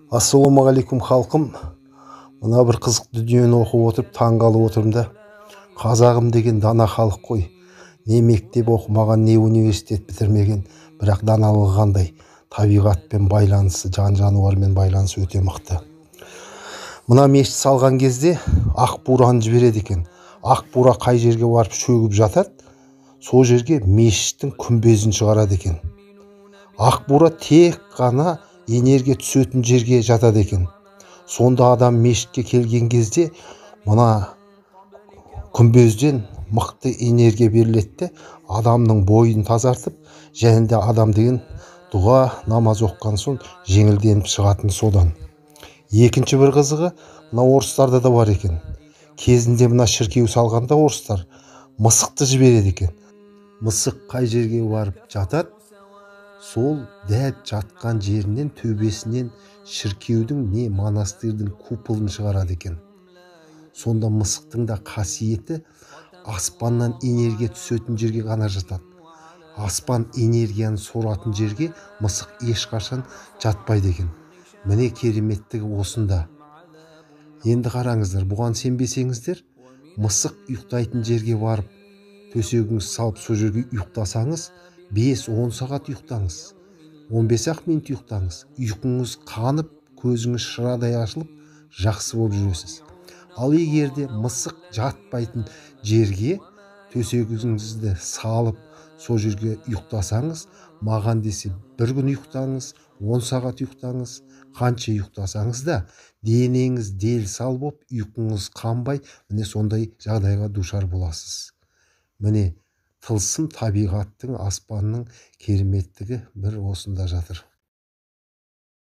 Ассалаумағалейкум, халқым. Мына бір қызық дүниені оқып отырып таң қалып отырмын да. Қазағым деген дана халық қой. Не мектеп оқымаған, не университет бітірмеген, бірақ даналығы қандай. Табиғатпен байланысы, жан-жануармен байланысы өте мықты. Мына мешіт салған кезде ақ бураны жібереді екен. Ақ бура қай жерге барып шөгіп жатады, сол жерге мешіттің күмбезін шығарады екен. Ақ бура тек қана энергия түсетін жерге жатады екен. Сонда адам мешітке келген кезде мына күмбезден мықты энергия беріледі де, адамның бойын тазартып, және де адам деген дұға, намаз оқыған соң жеңілденіп шығатын содан. Екінші бір қызығы, мына орыстарда да бар екен. Кезінде мына шіркеу салғанда орыстар мысықты жібереді екен. Мысық қай жерге барып жатады, сол дәл жатқан жерінен, төбесінен шіркеудің не монастырдың куполын шығарады екен. Сонда мысықтың да қасиеті аспаннан энергия түсетін жерге ғана жатады. Аспан энергияны соратын жерге мысық ешқашан жатпайды екен. Міне кереметтігі осында. Енді қараңыздар, бұған сенбесеңіздер, мысық ұйықтайтын жерге барып, төсегіңізді салып сол жерге ұйықтасаңыз, 5-10 сағат ұйықтаңыз, 15-ақ минут ұйықтаңыз, ұйқыңыз қанып, көзіңіз шырадай ашылып, жақсы болып жүресіз. Ал егер де мысық жатпайтын жерге төсегіңізді салып, сол жерге ұйықтасаңыз, маған десе бір күн ұйықтаңыз, 10 сағат ұйықтаңыз, қанша ұйықтасаңыз да, денеңіз дел сал болып, ұйқыңыз қанбай, міне сондай жағдайға душар боласыз. Міне тылсым табиғаттың, аспанның кереметтігі бір осында жатыр.